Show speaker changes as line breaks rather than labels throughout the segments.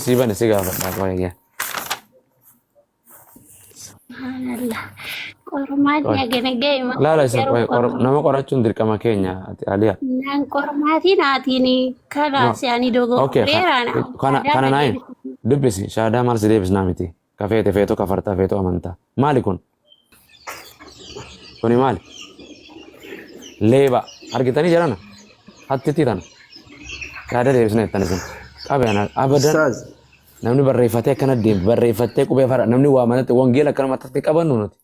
Sii bane si gaafadha qoyayya.
Subhanallah. Qormaatni
Qoy.
hagana ga'e
Laala isa
garuu
qoy nama qorachuun dirqama keenya ati Aliya.
Naan qormaatiin haatiin
No.
kalaas ani
Okay.
dogogoreeraan
Kana kana naayin dubbisi shaadaa maal si deebisnaa miti. Ka feete feetu kafarta feetu amantaa. Maali kun? Kuni maali? Leeba. Argitanii jedhana? Hattitti tana. Yaada deebisna jettan isin. Qabe ana abadan
Ustaaz,
namni barreeffatee akkana deemu barreeffattee qubee fara namni waa manatti wangeela akkana matatti qabannu nuti.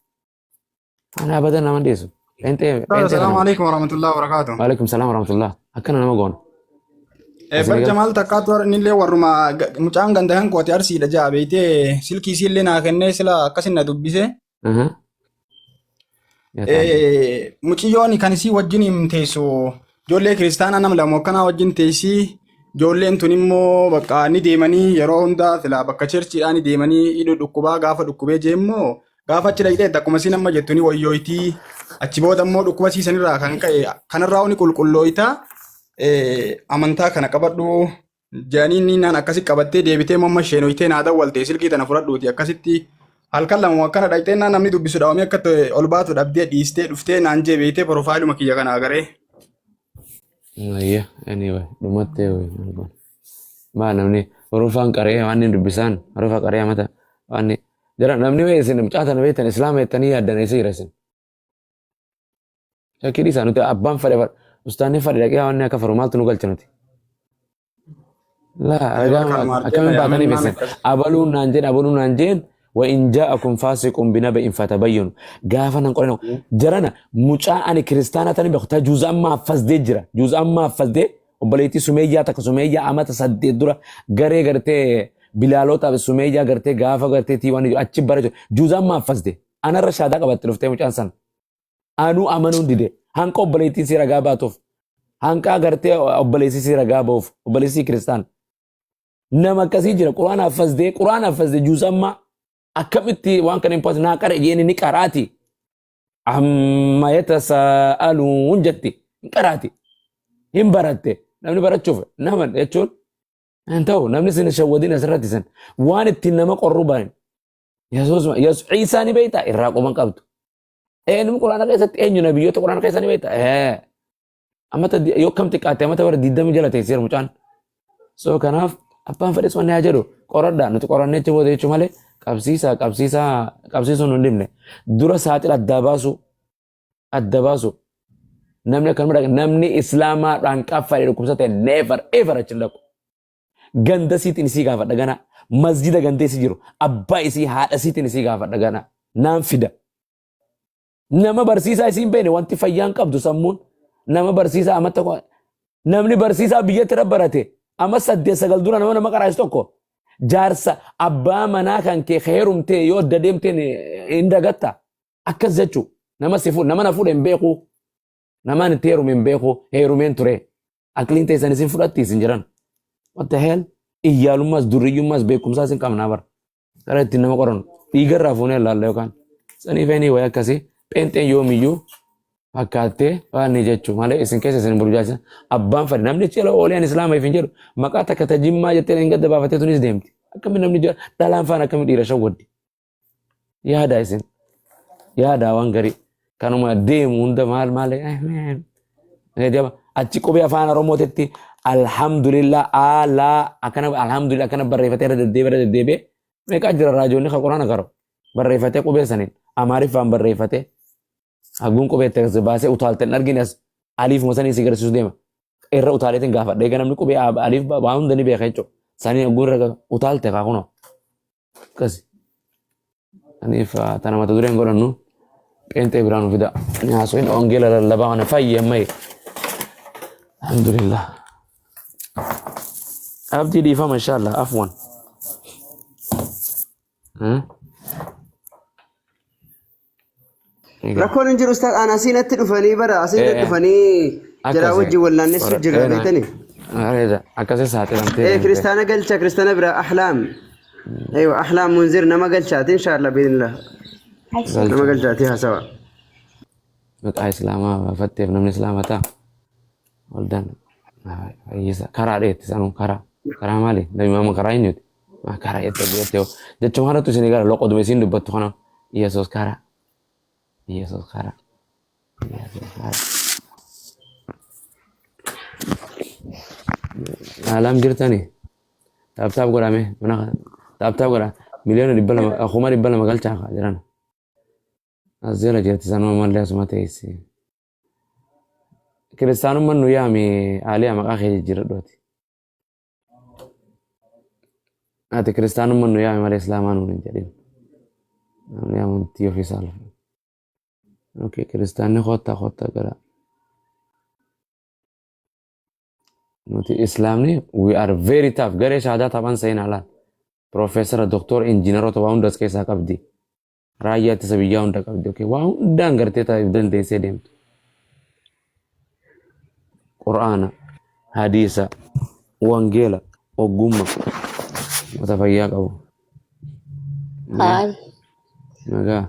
Ana abadan nama dhiisu. Pheenxee
Ustaaz,
pheenxee
Assalaamu
kana.
alaikum warahmatullahi wabarakatuh.
Waalaikum salaam warahmatullah. Akkana nama goona. Asii
Bar
gal.
Jamaal takkaatu innillee warruma mucaan ganda kan kooti arsiidha ja'a beeytee silkii isiillee naa kennee sila akkasin na dubbise.
Yaa taate.
Muciyyoon kan isii wajjin hin teessu ijoollee kiristaanaa nama lama akkanaa wajjin teessii ijoolleen tun immoo bakka ni deemanii yeroo hundaa sila bakka cherchiidhaa ni deemanii hidhu dhukkubaa gaafa dhukkubee jee immoo gaafa achi dhaqxee akkuma isiin amma jettu ni wayyooytii achi booda immoo dhukkuba siisanirraa kan ka'e kanarraa ni qulqullooyta amantaa kana qabadhu jedhanii inni naan akkasi qabattee deebitee mamma sheenoytee naa dawwalte silkii tana fudhadhuuti akkasitti halkan lama akkana dhaqxee naan namni dubbisu dhaabamee akka ta'e ol baatu dhabdee dhiistee dhuftee naan jee beeytee profaayiluma kiyya kana agaree.
Ayya, anyway, dhumattee wayi. Maa namni hurufaan qaree waan inni dubbisaan hurufa qaree amata waan inni jara namni wayii isin mucaa tana beektan islaama jettanii yaaddan eessa jira isin. Shakkii dhiisaa nuti abbaan fadhe fadhe ustaanni fadhe dhaqee waan inni akka faru maaltu nu galcha nuti. Laa
Eebar
ragaa
kanuma argee
akkamiin baataniif
yaamannaan
isin
akkas.
abaluun naan jeen abaluun naan jeen wa in jaa'akum faasiqun binaba'in fatabayyanu gaafa nan qorina jarana mucaa ani kiristaanaa tani beeku ta juuza ammaa affasdee jira juuza ammaa affasdee obboleettii sumeeyyaa takka sumeeyyaa amata 8 dura garee gartee bilaalotaaf sumeeyyaa gartee gaafa gartee tiiwaan achi bara jiru juuza ammaa affasde anarra shaadaa qabatte dhuftee mucaan san anuu amanuun dide hanqa obboleettii si ragaa baatuuf hanqaa gartee obboleessi si ragaa ba'uuf obboleessi kiristaan nama akkasii jira quraana affasdee quraana affasdee juusammaa akkamitti waan kana hin paas naa qara jeeni ni qaraati amma yatasaaluun jetti hin qaraati hin baratte namni barachuuf nama jechuun hin ta'u namni sin shawwadin asirratti sin waan ittiin nama qorru baran yesuus yesuus ciisaa ni beektaa irraa quban qabdu Eenyu quraana keessatti eenyu nabiyyoota quraana keessa ni beekta? Ee. Amata yoo kam xiqqaatte amata bara 20 jala teesseera mucaan. So kanaaf abbaan fedhes wanni haa jedhu qoradhaa nuti qorannee achi booda jechuu malee qabsiisaa qabsiisaa qabsiisuun hin dhibne. Dura saaxila addaa baasu adda baasu namni akkanuma dhaqa namni islaamaadhaan qaffadhe dhukkubsate never ever achi hin dhaqu. Ganda isiitiin isii gaafadha ganaa. Masjida ganda isii jiru abbaa isii haadha isiitiin isii gaafadha ganaa. Naan fida. Nama barsiisaa isii hin beekne wanti fayyaan qabdu sammuun nama barsiisaa amata namni barsiisaa biyyatti irra barate amma 8 9 dura nama nama qaraasu tokko jaarsa abbaa manaa kan kee heerumtee yoo adda deemteen hin dagatta akkas jechuu nama si fuudhe nama na fuudhe hin beeku namaan itti heerume hin beeku heerumeen ture Aqliin teessan isin fudhatti isin jiran. What the hell? Iyyaalummaas durriyyummaas beekumsaas hin qabnaa bara. Karaa ittiin nama qorannu. Dhiigarraa fuunee ilaalla yookaan. Saniif anyway akkasii pheenxeen yoomiyyuu fakkaattee waan ni jechuu malee isin keessa isin burjaajisa. Abbaan fadhi namni jala oolee ani islaama hin jedhu maqaa takka ta jimmaa jettee hin gadda baafatee tunis deemti. Akkamiin namni dhalaan faana akkamiin dhiira shawwaddi. Yaada isin. Yaada waan garii. Kanuma deemu hunda maal maal jaba achi qubee afaan Oromootitti alhamdulillah alaa akkana alhamdulillah akkana barreeffatee irra deddeebi'ee irra deddeebi'ee meeqaa jira raajoonni kan quraana qaru barreeffatee qubee saniin amaariffaan barreeffatee haguun qubee itti as baasee utaalte hin argine as aliifuma sanii si garsiisu deema irra utaaleetiin gaafadha eega namni qubee aliif waa hunda ni beeka jechuudha sanii haguun irra utaalte kaa kunoo Akkasi. Aniif tana mata dureen godhannu pheenxee biraa nu fida. Ni haasofin wangeela lallabaa kana fayyi ammayi. Alhamdulillah. Abdii dhiifama inshallah afwan. Egaa.
Rakkoon hin jiru ustaaz aan asiin natti dhufanii bara asiin natti dhufanii jaraa
Akkasi.
wajjin wallaannessu jirra beektanii.
Bareeda. Akkasi saaxilamtee deemte.
Kiristaana galcha kiristaana bira ahlaam. Eewa ahlaam munzir nama galchaati inshaallah biidhnillah. Nama
Galcha.
galchaati haasawa.
Maqaa islaamaa baafatteef namni islaama ta'a. Waldaan fayyisa. Karaa dheetti sanuu karaa. Karaa maali? Nabi Muhammad karaa eenyuti? Karaa jette jettee jechuma kanattu isin gara loqoduma isin dubbattu kana Yesuus karaa Yesuus karaa Yesuus karaa. Alam jirtani tap tap godhame mana tap tap godha 200,000 200,000 galchaa jiran as jala jirti sanuma mallee asuma teessi. Kiristaanummaan nu yaami Aaliyaa maqaa kee jijjiiradhuuti. Ati kiristaanummaan nu yaami malee islaamaa nuun hin jedhin. Namni amantii ofii saalfa. Okay, kiristaanni koottaa koottaa gara. Nuti islaamni we are very tough. Garee shahaadaa taphan seenaa laal. Profeesara, doktora, injiinaroota waa hunda as keessaa qabdi. Raayyaa ittisa biyyaa hunda qabdi. Okay, waa hundaan gartee taa'eef dandeessee deemtu. Qur'aana, hadiisa, wangeela, ogummaa, mata fayyaa qabu.
Haay.
Nagaa.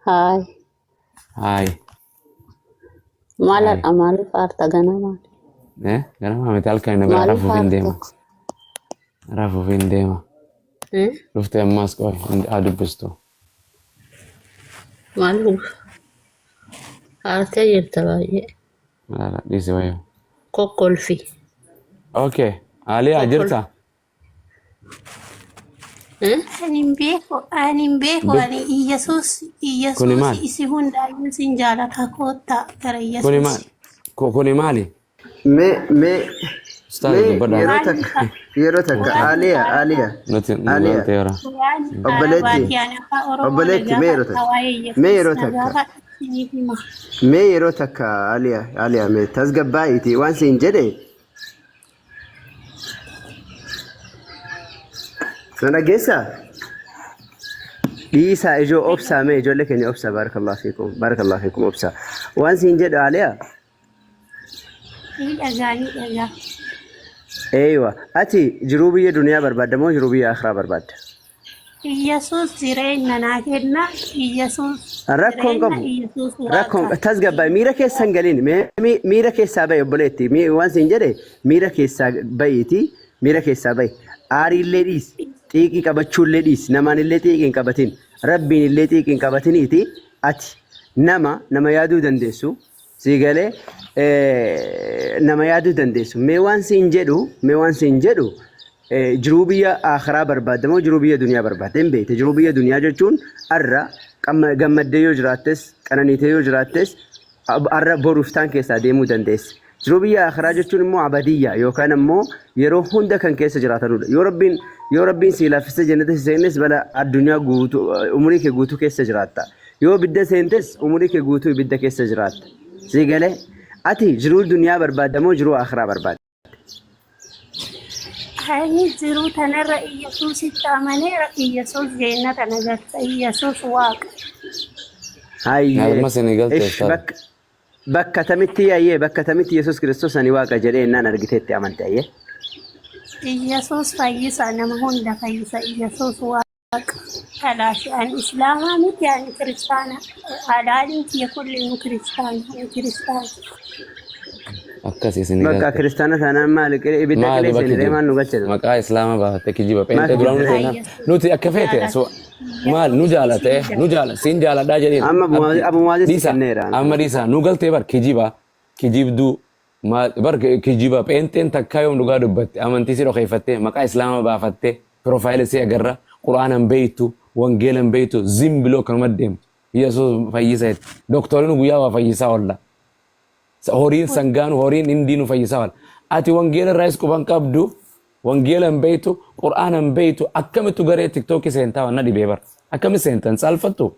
Haay.
Haay.
Maal har'a maaliif aarta ganamaan?
Eh, ganamaa miti halkan na biraa
Maaliif
rafuuf hin deema.
aarta?
Rafuuf hin deema.
Eh?
Dhuftee ammaas qoy haa dubbistu.
Maaliif aartee jirta baay'ee?
Laala dhiisi wayyoo.
Kokkolfi.
Okay. Aliyaa
Kokkolfi.
jirta?
Eh?
Ani hin beeku, ani hin beeku, ani Iyyasuus,
Kuni
Iyyasuus
maal?
isi hundaayyuu sin jaalata koottaa gara
Kuni
Iyyasuus.
maal? Kuni maali?
Mee mee
Ustaaz
mee
dubbadhaa.
yeroo
Waan
takka yeroo takka
waan
Aaliya Aaliya
Nuti nu
Aaliya
galteera.
waan
obboleetti
Arabaati ani afaan Oromoo na
obboleetti mee yeroo
gaafadha
takka
waa'ee
mee
Iyyasuus
yeroo
na
takka
gaafadha isiniif hima.
mee yeroo takka Aaliya Aaliya mee tasgabbaa'iiti waan siin jedhe na dhageessaa? Dhiisaa ijoo obsaa mee ijoollee keenya obsaa baarakallahu fiikum baarakallahu fiikum obsaa waan siin jedhu Aaliya.
Ni dhagaa ni dhagaa.
Eeywa ati jiruu biyya duniyaa barbaadda moo jiruu biyya akhiraa barbaadda?
Iyyasuus jireenya naa kenna. Iyyasuus
Rakkoon
jireenya
qabu.
Iyyasuus
Rakkoon
waaqa.
tasgabbaa'e miira keessa hin galin. Miira keessaa ba'i obboleetti. Waan siin jedhe miira keessaa ba'iiti. Miira keessaa ba'i. Aariillee dhiisi. Xiiqii qabachuullee dhiisi. Namaan illee xiiqii hin qabatin. Rabbiin illee xiiqii hin qabatiniiti. Ati nama nama yaaduu dandeessu. Sii galee nama yaaduu dandeessu. Mee waan siin jedhu mee waan siin jedhu jiruu biyya akhiraa barbaadda moo jiruu biyya duniyaa barbaadda hin beekte. Jiruu biyya duniyaa jechuun har'a gammaddee yoo jiraattes qananiitee yoo jiraattes har'a boruuf taan keessaa deemuu dandeessa. Jiruu biyya akhiraa jechuun immoo abadiyyaa yookaan ammoo yeroo hunda kan keessa jiraatanudha. Yoo Rabbiin sii laaffisee jannata si seenes bala addunyaa guutuu umurii kee guutuu keessa jiraatta. Yoo ibidda seentes umurii kee guutuu ibidda keessa jiraatta. Sii galee ati jiruu duniyaa barbaadda moo jiruu akhiraa barbaadda?
Ani jiruu tanarra Iyyasuusitti amaneera. Iyyasuus jannata na galcha. Iyyasuus waaqa.
Hayyee.
Harma isinii galte
Ish
ustaaz.
bakka bakka tamitti hayyee bakka tamitti Yesuus Kiristoos ani waaqa jedhee innaan argiteetti amante hayyee.
Iyyasuus fayyisa nama hunda fayyisa. Iyyasuus waaqa. Kalaas ani islaamaa miti ani kiristaana. Alaaliin kiyya kullinuu kiristaana. Ani kiristaana.
Akkas isinii
Bakka
galte.
kiristaana taanaan maali qile ibidda
Maali
qilee
bakki
seeniree
jiru?
maal nu galchite?
Maqaa islaamaa baafatte kijiba.
Maal
Pheenxee duraan nu
kijibda?
seenaa. Nuti akka feete so maal nu jaalate nu jaala siin jaaladhaa jedheen.
Amma
Abdi
Abu Muwaazis si
dhiisa
kenneera.
amma dhiisa nu galtee bar kijiba kijibduu maal bar kijiba pheenxeen takkaa yoom dhugaa dubbatte amantii si dhokeeffatte maqaa islaamaa baafatte piroofaayila si agarra quraana hin beektu wangeela hin beektu zim biloo akkanuma deemtu yesuus fayyisa jette doktoriin guyyaa waa fayyisaa oolla. Horiin sangaanu horiin hindiinu fayyisaa oola. Ati wangeela irraayis quban qabdu wangeela hin beektu quraana hin beektu akkamittu garee tiktookii seentaa waan na dhibee bara akkami seentan saalfattu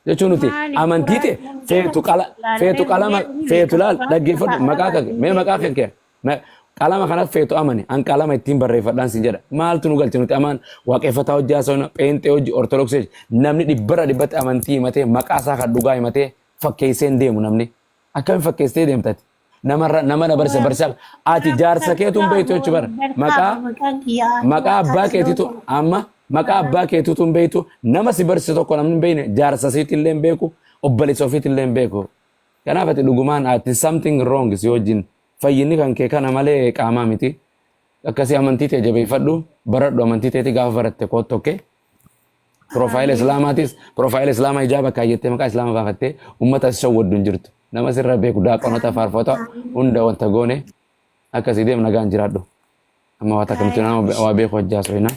jechuun nuti
Maali
amantii
quraan
ta'e
wangeela
feetu qala feetu
laalee
qalama
wangeela ni
feetu
beeka
laal
quraan
dhaggeeffadhu
afaan
maqaa kan
arabaatiin
mee maqaa
beeku.
kan kee qalama kanas feetu amani an qalama ittiin barreeffadhaan sin jedha maaltu nu galche nuti amaan waaqeffataa hojii haasawna pheenxee hojii ortodoksii hojii namni dhibbarra dhibbatti amantii himatee maqaa isaa kan dhugaa himatee fakkeessee hin deemu namni akkami fakkeessitee deemtati namarra nama na barsiisa barsiisa ati jaarsa keetu hin beektu jechuudha bara maqaa maqaa abbaa keetitu amma maqaa abbaa keetitu hin beektu nama si barsiise tokko namni hin beekne jaarsa siiti illee hin beeku obboleessa ofiiti illee hin beeku kanaaf ati dhugumaan ati something wrong si wajjin fayyinni kan kee kana malee qaamaa miti. Akkasii amantii tee jabeeffadhu baradhu amantii teeti gaafa baratte koottu okay. Piroofaayila Islaamaatis piroofaayila Islaamaa hijaaba kaayyattee maqaa Islaamaa baafattee uummata as shawwaddu hin jirtu. Nama sirra beeku daaqonota faarfota hunda wanta goone akkasii deem nagaan jiraadhu. Amma waa takka nuti nama waa beeku hojjaa soina.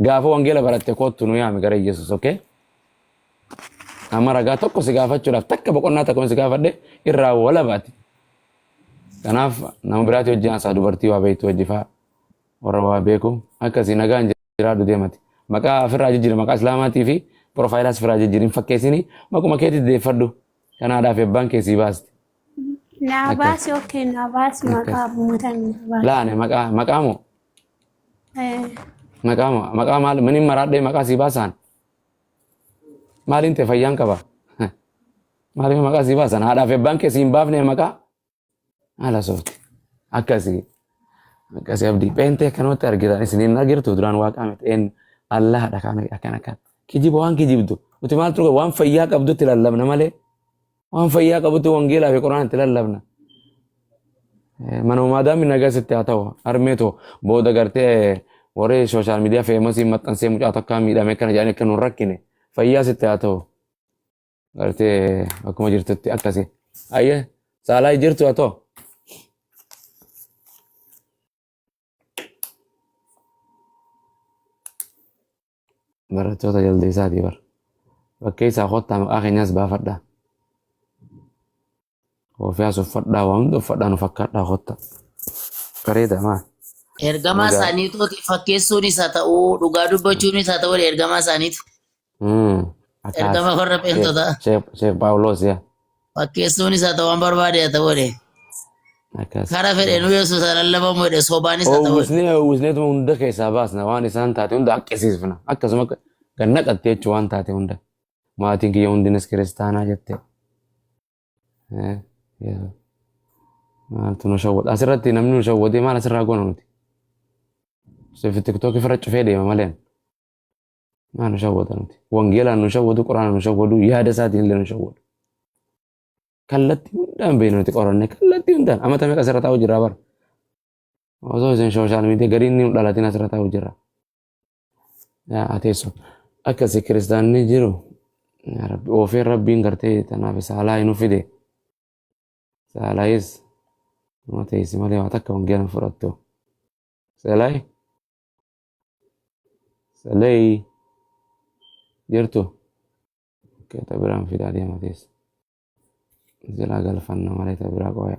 Gaafa wangeela baratte koottu nu yaami gara Yesuus okay. Amma ragaa tokko si gaafachuudhaaf takka boqonnaa tokko si gaafadhe irraa walabaati. Kanaaf nama biraati hojii haasaa dubartii waa beektu hojii fa'aa warra waa beeku akkasii nagaan jiraadhu deemati. Maqaa ofirraa jijjiiri maqaa islaamaatii fi piroofaayilaa ofirraa jijjiiri hin fakkeessini maquma keetti deeffadhu. Kanaadhaaf abbaan kee sii baasti.
Naa
Akkas.
baasi okay naa baasi maqaa abbumatan naa baasi.
Laane maqaa maqaa moo
Eh,
maqaa moo maqaa maal minin maraadhee maqaa sii baasaan maaliin ta'e fayyaan qaba. Maaliif maqaa sii baasan haadhaaf abbaan kee sii hin baafne maqaa haala soofti. Akkasii akkasii abdii pheentee akkanumatti argitan isin hin argitu duraan waaqaa miti een Allahdha kan akkana akkana. Kijiba waan kijibdu nuti maal turre waan fayyaa qabdutti lallabna malee waan fayyaa qabutti wangeelaa fi quraana itti lallabna. Manuma maadaamni nagaa sitti haa ta'u harmee too booda gartee warri sooshaal miidiyaa feemasii maxxansee mucaa takkaa miidhame akkana jedhanii akka nu hin rakkine fayyaa sitti haa ta'u gartee akkuma jirtutti akkasi. Ayyee saalaa jirtu haa ta'u. Barattoota jaldeessaatii bar. Bakkee isaa kottaa maqaa keenyas baafadhaa. Koofiyaas uffadhaa waa hunda uffadhaa nu fakkaadhaa kottaa. Bareeda maa.
Ergamaa
Nagaa.
isaaniitu fakkeessuunis haa ta'uu dhugaa dubbachuunis haa ta'uu ergamaa isaaniitu.
Akkas.
Ergama warra pheenxotaa.
Sheekh Paawuloos yaa.
Fakkeessuunis haa ta'u waan barbaade haa ta'uu jedhe.
Akkas.
Kara fedhe nu Yesuus haa lallabamu jedhe sobaanis haa ta'uu jedhe.
Oowwisnee oowwisneetuma hunda keessaa baasna waan isaan taate hunda haqqisiifna. Akkasuma gad naqatte jechuun waan taate hunda. Maatiin kiyya hundinis kiristaanaa jette. Maaltu nu shawwata? Asirratti namni nu shawwatee maal asirraa goona nuti? Tiktookii ofirra cufee deema malee. Maal nu shawwata nuti? Wangeelaan nu shawwatu, quraana nu shawwatu, yaada isaatiin illee nu shawwatu. Kallattii hundaan beekna nuti qoranne kallattii hundaan amata meeqa asirra taa'u jira bara. Osoo isin sooshaal miidiyaa gadiin nu dhalatin asirra taa'u jira. Yaa ateessu akkasi kiristaanni jiru yaa rabbi oofee rabbiin gartee tanaaf saalaa nu fide saalaayis nama teessi malee waa takka wangeela hin fudhattu. Salaay Salay jirtu keeta biraan fidaa deema teessa. Jalaa galfanna malee ta biraa qoya.